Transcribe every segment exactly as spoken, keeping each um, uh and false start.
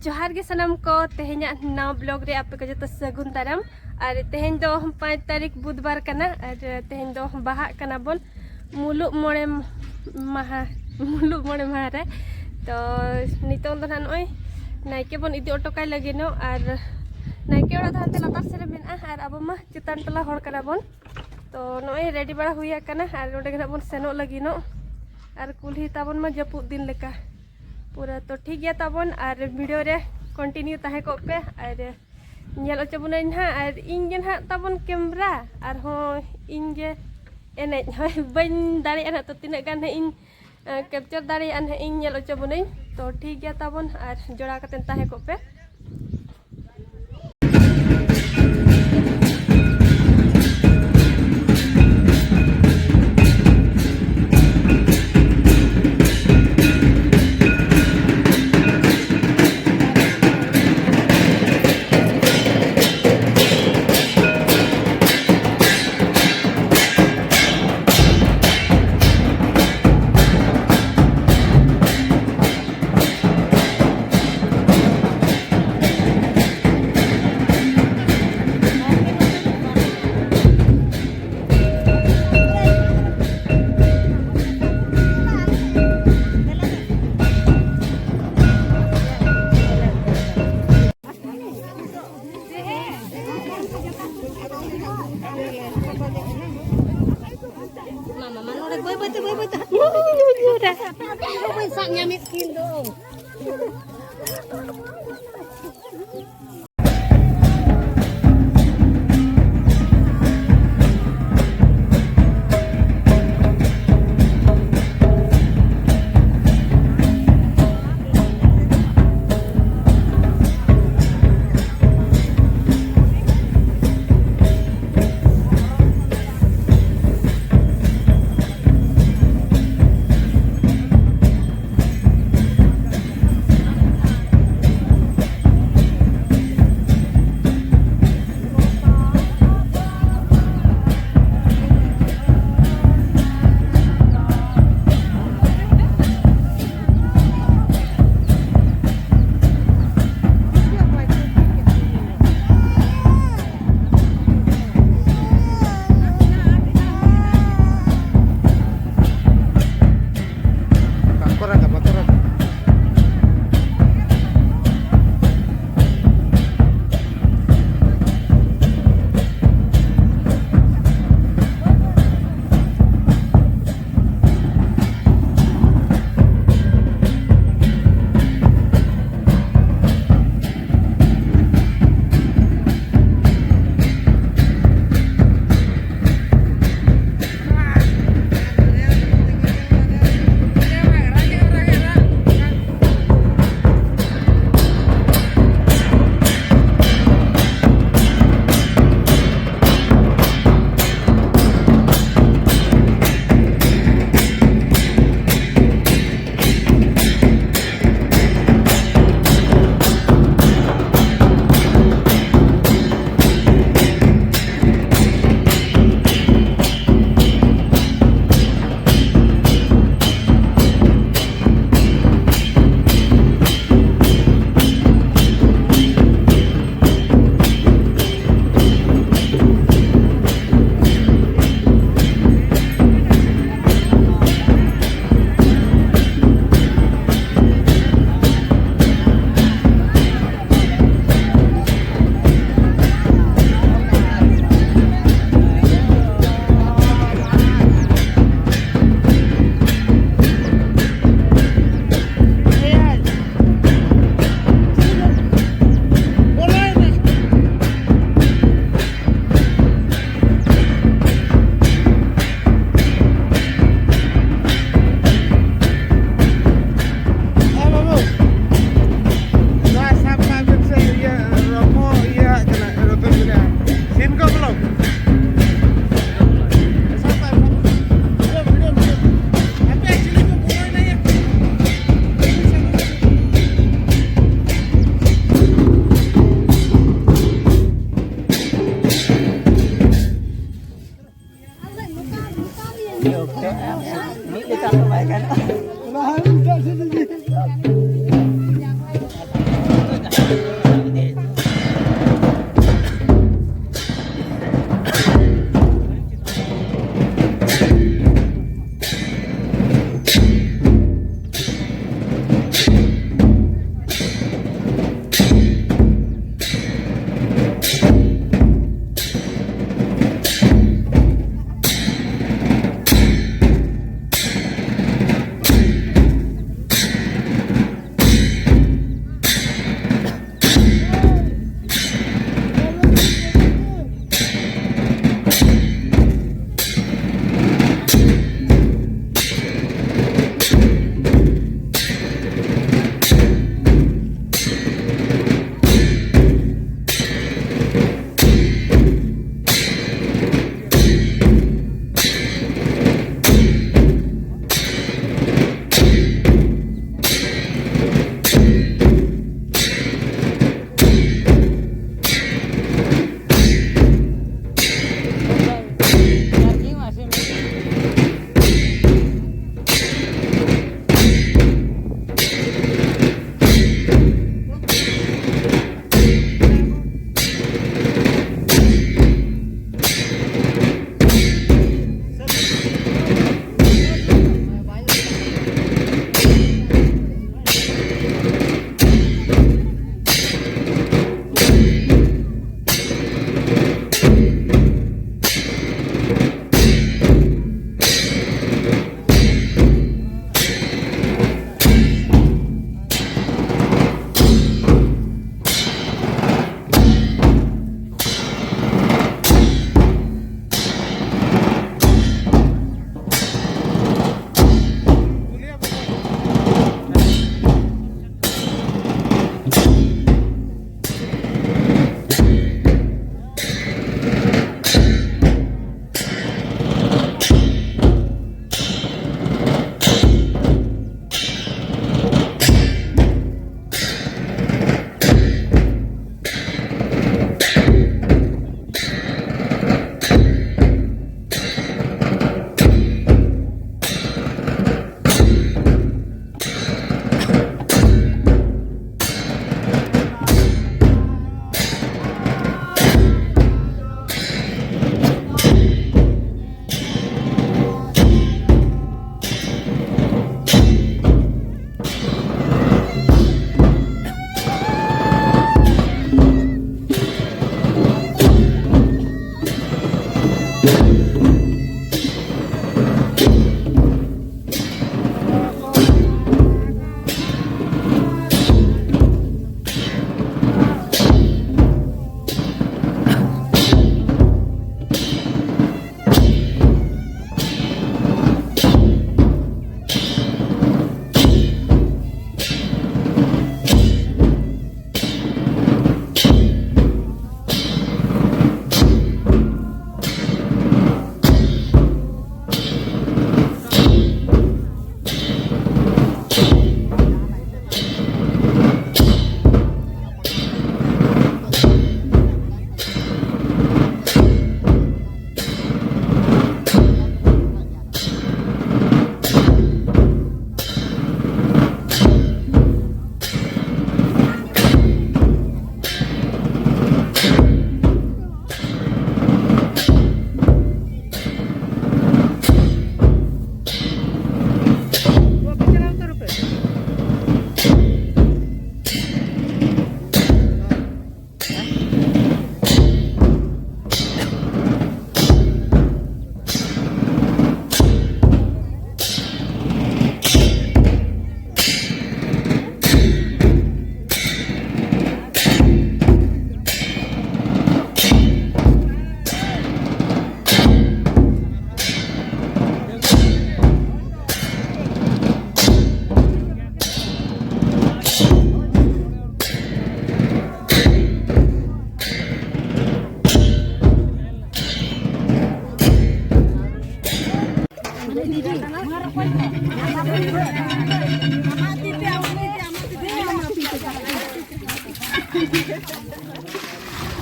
ᱡᱚᱦᱟᱨ ᱜᱮ ᱥᱟᱱᱟᱢ ᱠᱚ, ᱛᱮᱦᱮᱧᱟᱜ ᱱᱟᱣᱟ ᱵᱞᱚᱜ ᱨᱮ ᱟᱯᱮ ᱠᱚ ᱡᱚᱛᱚ ᱥᱟᱹᱜᱩᱱ ᱫᱟᱨᱟᱢ᱾ ᱟᱨ ᱛᱮᱦᱮᱧ ᱫᱚ ᱯᱟᱸᱪ ᱛᱟᱹᱨᱤᱠᱷ ᱵᱩᱫᱷᱵᱟᱨ ᱠᱟᱱᱟ, ᱟᱨ ᱛᱮᱦᱮᱧ ᱫᱚ ᱵᱟᱦᱟᱜ ᱠᱟᱱᱟ ᱵᱚᱱ ᱢᱩᱞᱩᱜ ᱢᱚᱬᱮ ᱢᱟᱦᱟ, ᱢᱩᱞᱩᱜ ᱢᱚᱬᱮ ᱢᱟᱦᱟ ᱨᱮ᱾ ᱛᱚ ᱱᱤᱛᱚᱝ ᱫᱚ ᱱᱟᱦᱟᱜ ᱱᱚᱜᱼᱚᱭ ᱱᱟᱭᱠᱮ ᱵᱚᱱ ᱤᱫᱤ ᱦᱚᱴᱚ ᱠᱟᱭ ᱞᱟᱹᱜᱤᱫ ᱱᱚᱜ, ᱟᱨ ᱱᱟᱭᱠᱮ ᱚᱲᱟᱜ ᱫᱚ ᱦᱟᱱᱛᱮ ᱞᱟᱛᱟᱨ ᱥᱮᱫ ᱨᱮ ᱢᱮᱱᱟᱜᱼᱟ, ᱟᱨ ᱟᱵᱚ ᱢᱟ ᱪᱮᱛᱟᱱ ᱴᱚᱞᱟ ᱦᱚᱲ ᱠᱟᱱᱟ ᱵᱚᱱ᱾ ᱛᱚ ᱱᱚᱜᱼᱚᱭ ᱨᱮᱰᱤ ᱵᱟᱲᱟ ᱦᱩᱭ ᱟᱠᱟᱱᱟ, ᱟᱨ ᱱᱚᱸᱰᱮ ᱜᱮ ᱱᱟᱦᱟᱜ ᱵᱚᱱ ᱥᱮᱱᱚᱜ ᱞᱟᱹᱜᱤᱫ ᱱᱚᱜ, ᱟᱨ ᱠᱩᱞᱦᱤ ᱛᱟᱵᱚᱱ ᱢᱟ ᱡᱟᱹᱯᱩᱫ ᱫᱤᱱ ᱞᱮᱠᱟ ᱯᱩᱨᱟᱹ᱾ ᱛᱚ ᱴᱷᱤᱠ ᱜᱮᱭᱟ ᱛᱟᱵᱚᱱ, ᱟᱨ ᱵᱷᱤᱰᱤᱭᱳ ᱨᱮ ᱠᱚᱱᱴᱤᱱᱤᱭᱩ ᱛᱟᱦᱮᱸ ᱠᱚᱜ ᱯᱮ, ᱟᱨ ᱧᱮᱞ ᱦᱚᱪᱚ ᱵᱚᱱᱟᱹᱧ ᱱᱟᱦᱟᱜ᱾ ᱟᱨ ᱤᱧ ᱜᱮ ᱱᱟᱦᱟᱜ ᱛᱟᱵᱚᱱ ᱠᱮᱢᱨᱟ, ᱟᱨᱦᱚᱸ ᱤᱧ ᱜᱮ ᱮᱱᱮᱡ, ᱦᱳᱭ, ᱵᱟᱹᱧ ᱫᱟᱲᱮᱭᱟᱜᱼᱟ ᱱᱟᱦᱟᱜ, ᱛᱚ ᱛᱤᱱᱟᱹᱜ ᱜᱟᱱ ᱱᱟᱦᱟᱜ ᱤᱧ ᱠᱮᱯᱪᱟᱨ ᱫᱟᱲᱮᱭᱟᱜᱼᱟ ᱱᱟᱦᱟᱜ ᱤᱧ ᱧᱮᱞ ᱦᱚᱪᱚ ᱵᱚᱱᱟᱹᱧ᱾ ᱛᱚ ᱴᱷᱤᱠ ᱜᱮᱭᱟ ᱛᱟᱵᱚᱱ, ᱟᱨ ᱡᱚᱲᱟᱣ ᱠᱟᱛᱮᱫ ᱛᱟᱦᱮᱸ ᱠᱚᱜ ᱯᱮ᱾ ᱢᱟ, ᱢᱟ, ᱢᱟ, ᱱᱚᱰᱮ ᱵᱟᱹᱭ ᱵᱟᱹᱭ ᱛᱮ, ᱵᱟᱹᱭ ᱵᱟᱹᱭ ᱛᱮ, ᱦᱟᱯᱮ, ᱦᱟᱯᱮ, ᱦᱟᱯᱮ, ᱦᱟᱯᱮ, ᱵᱟᱹᱧ ᱥᱟᱵ ᱧᱟᱢᱮᱫ ᱠᱤᱱ ᱫᱚ᱾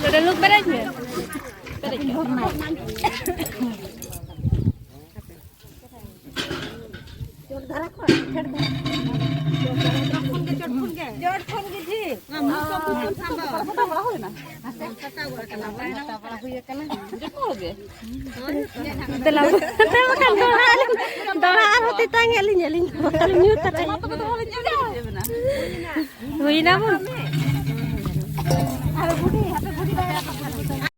ᱱᱚᱰᱮ ᱞᱩ ᱯᱮᱨᱮᱡ ᱢᱮ᱾ ᱯᱮᱨᱮᱡ ᱢᱮ᱾ ᱪᱚᱴ ᱠᱷᱚᱱ ᱜᱮ ᱰᱷᱮᱨ᱾ ᱥᱟᱯᱲᱟᱣ ᱦᱩᱭ ᱟᱠᱟᱱᱟ᱾ ᱡᱚᱛᱚ ᱦᱚᱲ ᱜᱮ᱾ ᱫᱮᱞᱟ, ᱫᱮᱞᱟ ᱵᱟᱠᱷᱟᱱ ᱫᱚᱦᱲᱟ ᱟᱹᱞᱤᱧ, ᱫᱚᱦᱲᱟ ᱟᱨᱦᱚᱸ ᱛᱮᱛᱟᱝ ᱮᱫ ᱞᱤᱧ, ᱟᱹᱞᱤᱧ ᱵᱟᱠᱷᱟᱱ ᱧᱩ ᱛᱟᱨᱟᱭᱟ᱾ ᱦᱩᱭᱱᱟ ᱵᱚᱱ᱾